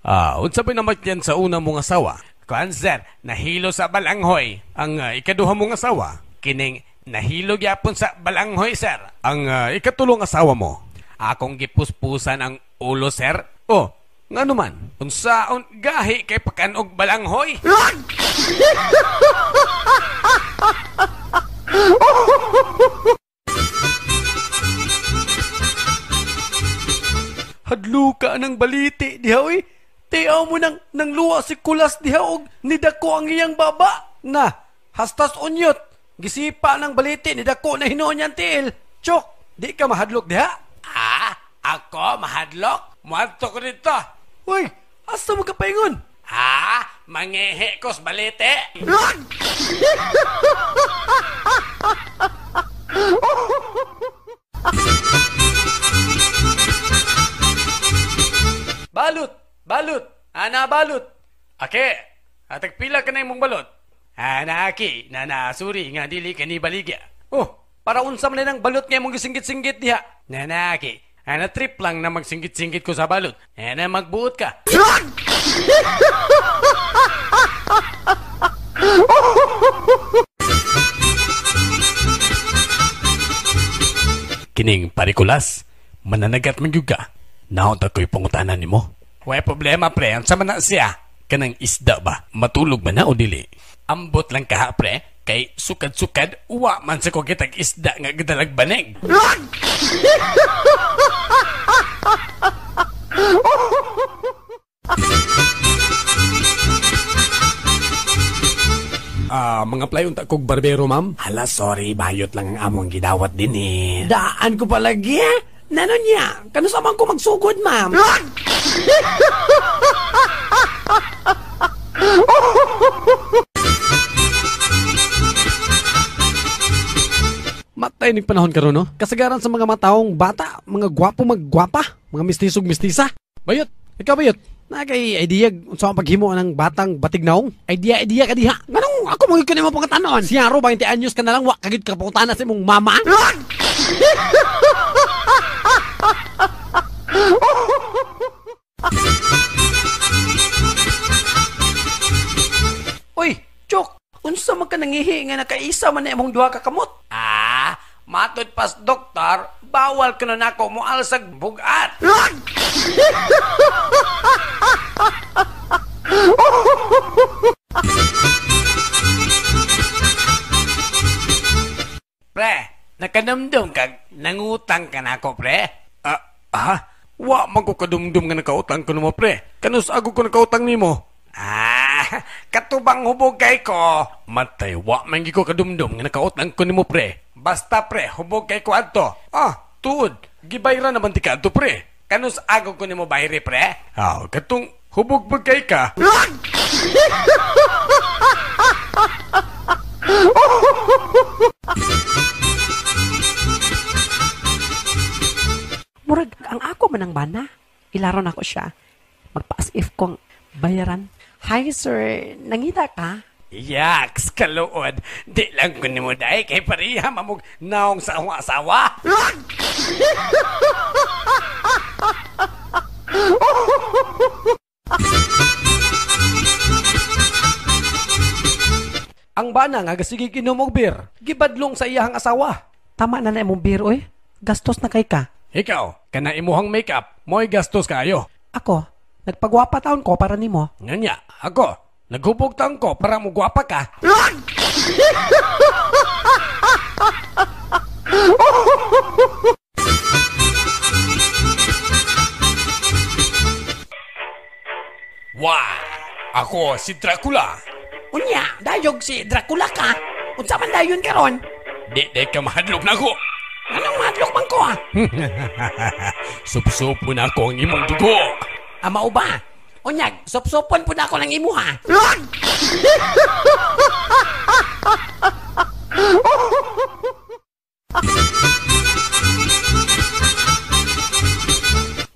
Ah, unsa ba namatyan sa una mong asawa? Kuan sir, nahilo sa balanghoy. Ang ikaduha mong asawa? Kining nahilo gyapon sa balanghoy, sir. Ang ikatulong asawa mo? Akong gipuspusan ang ulo, sir. Oh, ngano man? Unsaon gahi kay pakanog balanghoy? Hadluka ng baliti diha oy. Tiaw mo nang nangluwa si Kulas diha og nidako ang iyang baba. Na, hastas unyot. Gisipa ng baliti nidako na hinuon niyang tiil. Chok, di ka mahadlok diha? Ah, ako mahadlok? Muadto ko dito. Uy, asa mo ka paingon? Ah, mangihi ko sa baliti. Balot, balot, ana balot. Ake, atag pila ka na imong balot. Ana aki, nana suri nga dili ka ni baligya. Oh, para unsa man ang balot nga imong gisinggit-singgit diha. Nana aki, ana trip lang na magsinggit-singgit ko sa balot. Ana magbuot ka. Kining parikulas, mananagat man gyud ka. Naon ta ko'y pangutanan nimo? Way problema pre, unsa man na siya? Kanang isda ba? Matulog ba na o dili? Ambot lang kaha pre, kay sukad-sukad uwa man sa ko kitag isda nga gidalag banig. Ah, mga play unta kog barbero, ma'am. Hala, sorry, bayot lang ang among gidawat din eh. Daan ko palagi eh. Nano niya? Kano sa man ko magsugod, ma'am? Matay ning panahon karon no? Kasagaran sa mga matawong bata, mga gwapo maggwapa, mga mistisog mistisa. Bayot, ikaw bayot. Na kay idea unsa ang paghimo ng batang batignaong? Idea idea ka diha. Nganong ako mo gyud nimo pangutanon? Siyaro 20 anyos ka na lang wa kagid ka pangutana sa imong mama. Uy, Chok, unsa man ka nangihi nga nakaisa man na imong duha ka kamot? Ah, matod pas doktor, bawal ka na nako mo alsag bugat. Pre, nakanamdum kag nangutang ka nako pre. Ah, ah, wa man ko kadumdum nga nakautang ko nimo pre. Kanus ako ko nakautang nimo? Ah, katubang hubog kay ko. Matay, wa man gyud ko kadumdum nga nakautang ko nimo pre. Basta pre, hubog kay ko adto. Ah, tuod, gibayra naman ti ka adto pre. Kanus ako ko nimo bayri pre? Ah, katong hubog ba kay ka? Murag ang ako man ang bana. Ilaron ako siya. Magpa-as if kong bayaran. Hi sir, nangita ka? Yaks, kaluod. Di lang ko nimo dai kay pareha mamog naong sa akong asawa. Ang bana nga gasigig inom og beer, gibadlong sa iyahang asawa. Tama na na imong beer oy. Gastos na kay ka. Ikaw, kana imuhang makeup, mo'y gastos kayo. Ako, nagpagwapa taon ko para nimo. Nganya, ako, naghubog taon ko para mugwapa ka. Wah! Ako si Dracula. Unya, dayog si Dracula ka. Unsa man dayon karon? Di di ka mahadlok na ako. Anong mahadlok man ko ah? Supsupon ako ang imong dugo. Ama ba? Unyag, supsupon pud ako ng imuha.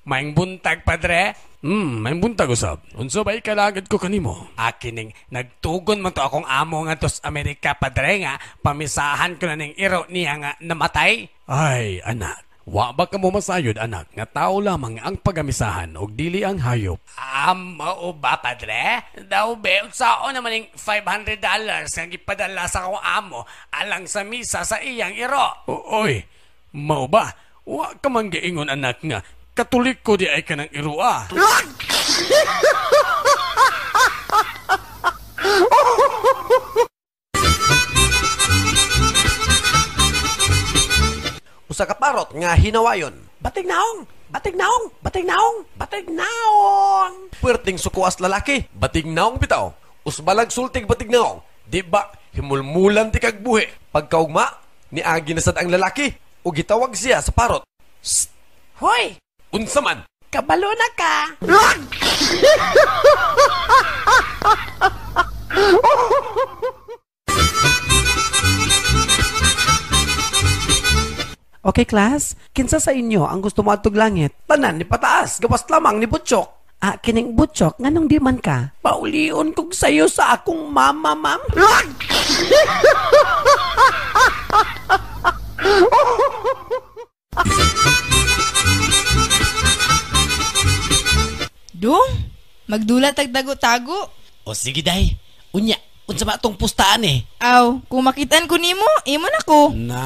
Maing buntag, padre. Maing buntag usab. Unsa ba ikalagad ko kanimo? Akining nagtugon man to akong amo nga sa Amerika, padre, nga pamisahan ko na ning iro niya nga namatay. Ay, anak. Wa ba kamo masayod anak nga tao lamang ang pagamisahan og dili ang hayop? Mao ba padre? Daw be unsaon naman ning $500 nga gipadala sa akong amo alang sa misa sa iyang iro. Oy, mao ba? Wa ka man giingon anak nga Katoliko di ay kanang iroa. Usa ka parot nga hinawayon. Batig naong! Batig naong! Batig naong! Batig naong! Puwerteng sukuas lalaki. Batig naong bitaw. Usbalag sultig batig naong. Di ba himulmulan ti kag buhi. Pagkaugma, niagi na sad ang lalaki ug gitawag siya sa parot. Sst! Hoy! Unsa man? Kabalo na ka! Okay class, kinsa sa inyo ang gusto mo adtog langit? Tanan ni pataas, gawas lamang ni Butchok. Ah, kining Butchok, nganong di man ka? Paulion kog sayo sa akong mama, ma'am. Dong, magdula tagtago-tago. O sige day, unya, unsa ba atong pustaan eh? Aw, kung makitaan ko nimo, imo na ko. Na,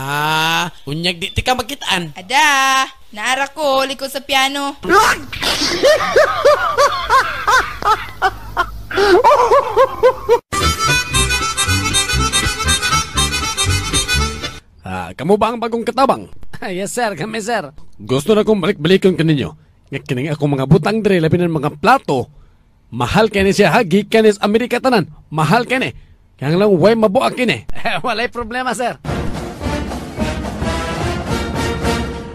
unyag di ti ka makitaan. Ada, naara ko likod sa piano. Ah, kamo ba ang bagong katabang? Yes sir, kami sir. Gusto na kong balik-balikon kaninyo. Nga kining ako mga butang diri labi na mga plato. Mahal kini siya ha, gikan ni sa Amerika tanan. Mahal kini. Kaya lang way mabuak kini. Walay problema sir.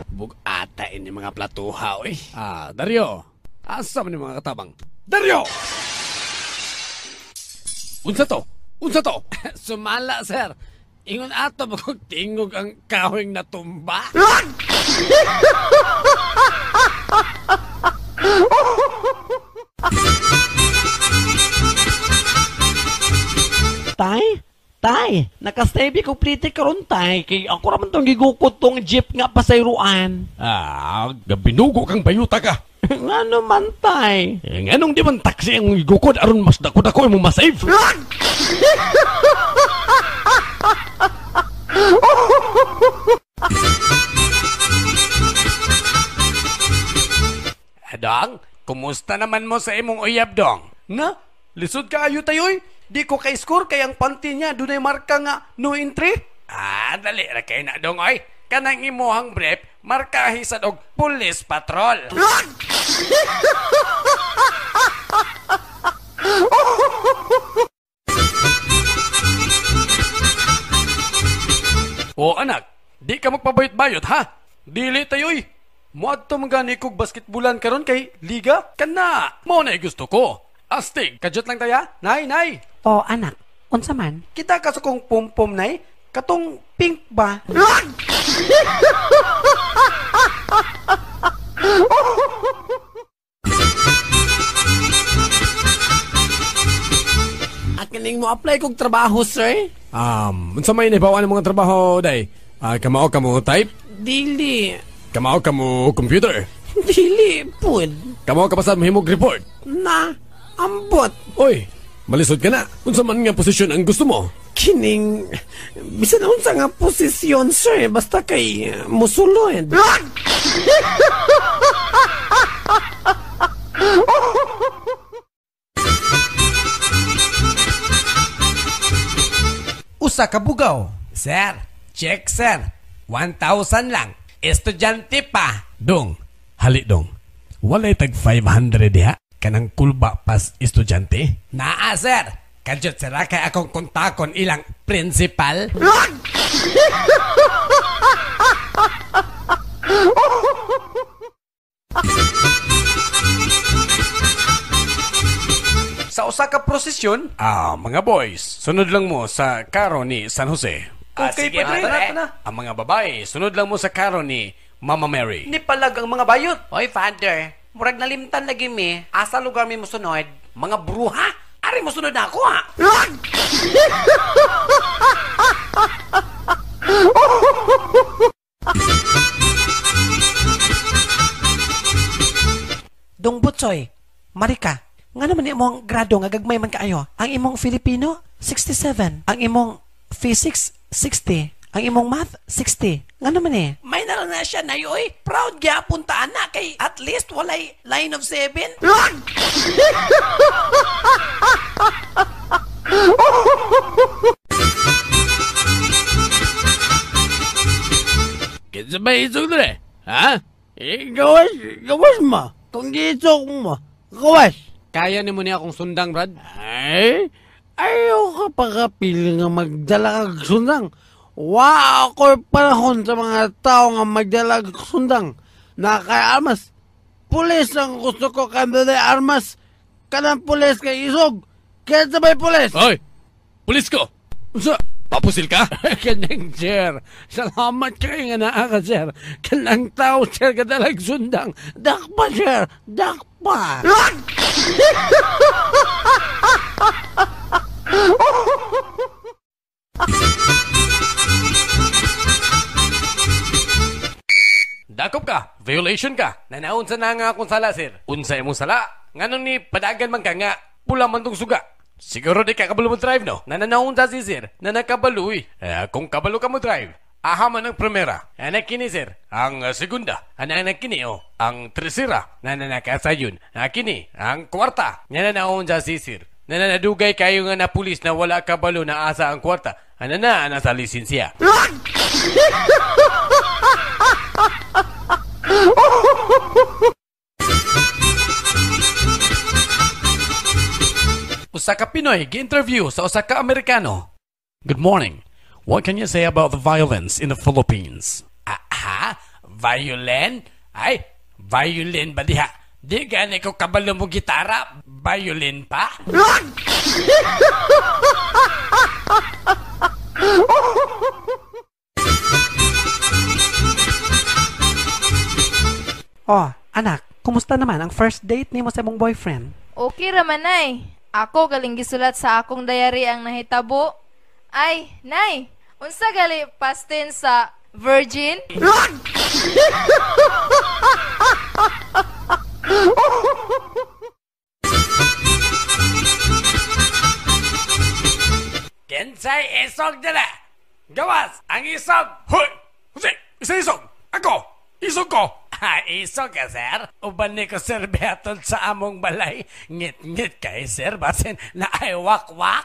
Bugata ini mga platuha oy. Ah, Dario. Asa man ni mga katabang? Dario! Unsa to? Unsa to? Sumala sir. Ingon ato bagong tingog ang kahoy natumba. Tay? Tay, nakastebi ko plite karon tay kay ako ra man tong gigukot tong jeep nga pasayroan. Ah, gabinugo kang bayuta ka. Ngano man tay? Eh, nganong di man taxi ang gigukod aron mas dako-dako imong masave? Dong, kumusta naman mo sa imong uyab, Dong? Na, lisod kaayo tayoy. Di ko ka-score kay ang panty niya dunay marka nga no entry. Ah, dali ra kay na, Dong, oy. Kanang imuhang brief, markahi sad og police patrol. O anak, di ka magpabayot-bayot ha? Dili tayoy. Muadto man gani kog basketbulan karon kay liga. Kana, mao na gusto ko. Astig, Kadyot lang taya. Nay, nay. O anak, unsa man? Kita ka sa kong pompom nay. Katong pink ba? Akining mo apply kog trabaho, sir? Unsa may nahibawaan ng mga trabaho, day? Ah, kamao ka mo type? Dili. Kamao ka mo computer? Dili pud. Kamao ka pa sa mahimog report? Na, ambot. Oy, malisod ka na. Unsa man nga posisyon ang gusto mo? Kining bisan unsa nga posisyon, sir, basta kay musulod. Usa ka bugaw. Sir, check sir. 1,000 lang. Estudyante pa. Dong, hali dong. Walay tag 500 diha. Kanang kulba pas estudyante. Naa sir. Kadyot sir kay akong kontakon ilang principal. Sa usa ka prosesyon, Ah, mga boys, sunod lang mo sa karo ni San Jose. Okay, sige, padre. padre. Tara, tara. Ang mga babae, sunod lang mo sa karo ni Mama Mary. nipalag ang mga bayot. Oy, father, murag nalimtan lagi mi. Asa lugar mi mosunod? Mga bruha? Ari mosunod na ako ha. Tisoy, Marika, nga naman imong grado nga gagmay man kaayo. Ang imong Filipino, 67. Ang imong Physics, 60. Ang imong Math, 60. Nga naman eh. May nalang na siya na oy. Proud gyapon ta ana kay at least walay line of 7. Kinsa ba isog dire? Ha? Gawas, gawas mo. Kung giisog mo, gawas. Kaya nimo niya akong sundang, Brad? Ay, ayaw ka pa kapili nga magdala kag sundang. Wa ako'y panahon sa mga tao nga magdala kag sundang. Nakay armas. Pulis ang gusto ko kanda armas. Kanang pulis kay isog. Kaya sabay pulis. Hoy! Pulis ko! Unsa? Papusil ka? Kanang sir. Salamat kayo nga naa ka, sir. Kanang tao, sir, kadalag sundang. Dakpa, sir. Dakpa. Dakop ka! Violation ka! Nanaunsa na nga akong sala, sir. Unsa imong sala? Nganong ni padagan man ka nga, pula man tong suga. Siguro di ka kabalo mo drive, no? Nananaunsa si sir, na nakabalo eh. Kung kabalo ka mo drive, aha man ang primera. Anak kini, sir. Ang segunda. Anak kini, oh. Ang tercera. Nananakasayon. Kini, ang kwarta. Nananaunsa si sir. Nananadugay kayo nga na pulis na wala kabalo na asa ang kwarta. Anana, nasa lisensya. Usa ka Pinoy gi-interview sa usa ka Amerikano. Good morning. What can you say about the violence in the Philippines? Aha? Violin? Ay, violin ba diha? Di gani ko kabalo mo gitara, violin pa? Oh, anak, kumusta naman ang first date nimo sa imong boyfriend? Okay ra man, nay. Ako galing gisulat sa akong diary ang nahitabo. Ay, nay, unsa gali past tense sa virgin? Kinsay isog dala. Gawas, ang isog. Hoy! Jose! Isa isog! Ako! Isog ko! Ah, isog ka, sir? Uban ni ko, sir, beaton sa among balay. Ngit-ngit kay, sir, basin na ay wakwak.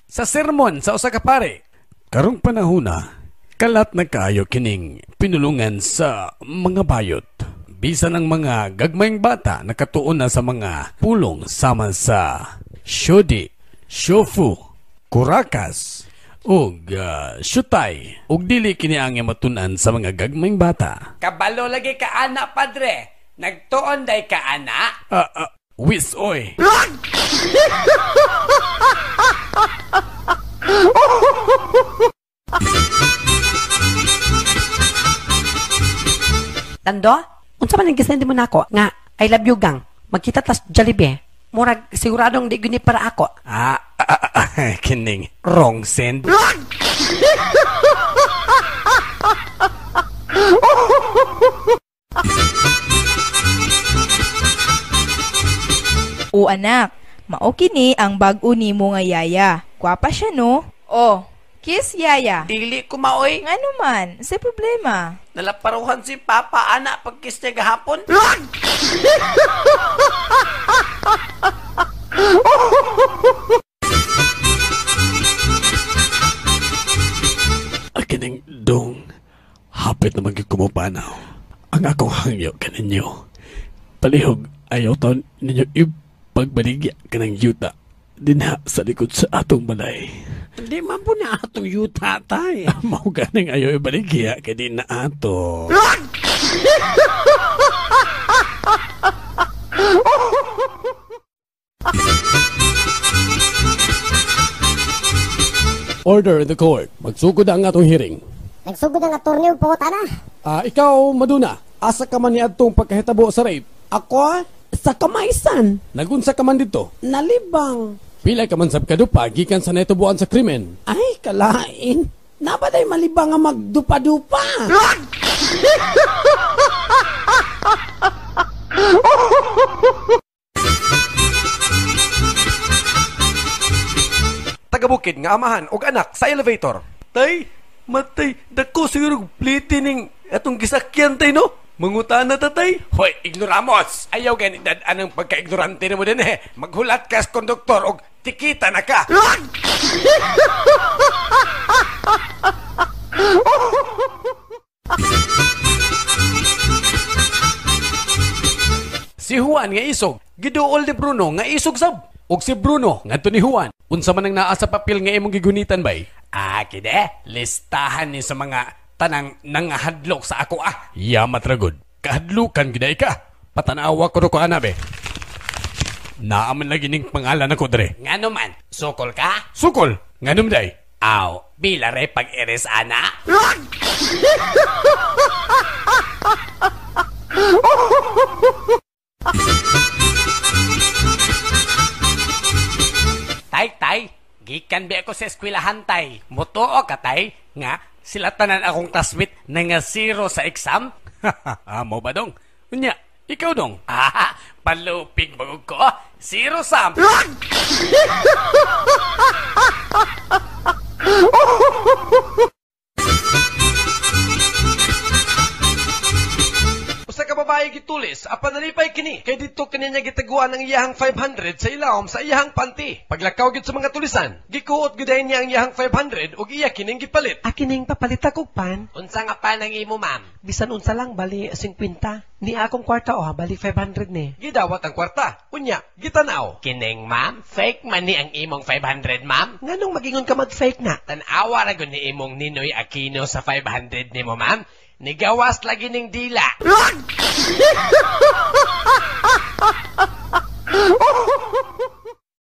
Sa sermon sa usa ka pare, karong panahona, kalat na kaayo kining pinulungan sa mga bayot. Bisan ang mga gagmayng bata nakatuon na sa mga pulong sama sa Shodi, Shofu, Kurakas, ug Shutay. Ug dili kini ang matun-an sa mga gagmayng bata. Kabalo lagi ka ana, padre. Nagtuon day ka ana. Wis oy. Lando, unsa man ang gisend mo nako nga I love you gang. Magkita tas Jollibee. Murag siguradong di gyud ni para ako. Kining wrong send. O anak, mao kini ang bag-o nimo nga yaya. Gwapa siya no? Oh, kiss yaya. Dili ko maoy. Ngano man, sa problema. Nalaparuhan si Papa ana pagkiss niya gahapon. Kining dong, hapit na magkikumupanaw. Ang akong hangyo kaninyo. Palihog ayaw taon ninyo ipagbaligya kanang yuta dinha sa likod sa atong balay. Hindi man po na atong yuta tay. Mao ganing ayaw ibaligya kay di na ato. Order in the court. Magsugod ang atong hearing. Nagsugod ang attorney og pangutana. Ikaw, Maduna, asa ka man niadtong pagkahitabo sa rape? Ako? Sa kamaisan. Nagunsa ka man dito? Nalibang. Pila ka man sab kadupa gikan sa naitubuan sa krimen. Ay, kalain. Nabaday maliba nga magdupa-dupa. Tagabukid nga amahan og anak sa elevator. Tay, matay, dako siguro pliti ning atong gisakyan tay no. Mangutana ta tay. Hoy, ignoramos! Ayaw gani dad anong pagka-ignorante nimo din eh. Maghulat ka sa konduktor og tikita na ka. Si Juan nga isog, giduol ni Bruno nga isog sab. Og si Bruno ngadto ni Juan. Unsa man ang naa sa papel nga imong gigunitan bay? Ah, kide, listahan ni sa mga tanang nangahadlok sa ako ah. Yamat ragod. Kahadlukan gid ka. Patanawa ko ko ana be. Naaman lagi ning pangalan ako dre. Ngano man, sukol ka? Sukol, nganum day. Aw, bila re pag-iris ana. Tay, tay, gikan bi ako sa eskwelahan tay. Mutuo ka tay, nga sila tanan akong classmate na nga zero sa exam. Amo ba dong? Unya, ikaw dong. Ah, palupig bagog ko. Zero sam. Usa ka babae gitulis apan nalipay kini kay didto kaninya gitaguan ang iyahang 500 sa ilawom sa iyahang panty. Paglakaw gyud sa mga tulisan, gikuot gyud niya ang iyahang 500 ug iya kining gipalit. Akining papalit akong pan. Unsa nga pan ang imo, ma'am? Bisan unsa lang, bali 50. Ni akong kwarta oh, bali 500 ni. Gidawat ang kwarta. Unya, gitanaw. Kining, ma'am, fake man ni ang imong 500, ma'am. Nganong magingon ka mag-fake na? Tan-awa ra gud ni imong Ninoy Aquino sa 500 nimo, ma'am. Nigawas lagi ning dila.